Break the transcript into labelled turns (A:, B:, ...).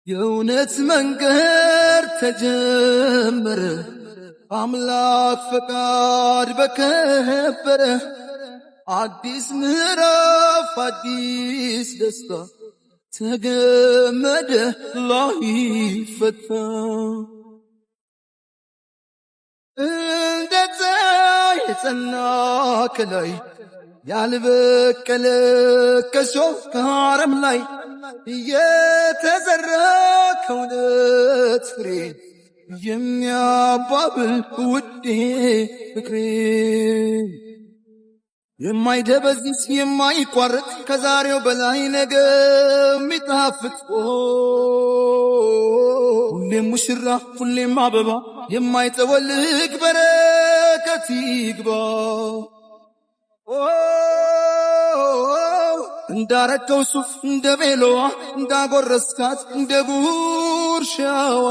A: የእውነት መንገድ ተጀመረ፣ አምላክ ፈቃድ በከበረ አዲስ ምዕራፍ አዲስ ደስታ ተገመደ ላይፈታ። እንደ ፀሐይ የጸና ከላይ ያልበቀለ ከሾህ ከአረም ላይ እየተዘራ ከእውነት ፍሬ የሚያባብል ውዴ ፍቅሬ የማይደበዝዝ የማይቋረጥ ከዛሬው በላይ ነገ የሚጣፍጥ ሁሌም ሙሽራ ሁሌም አበባ የማይጠወልግ በረከት ይግባ። እንዳረከው ሱፍ እንደ ቤሎዋ እንዳጎረስካት እንደ ጉርሻዋ።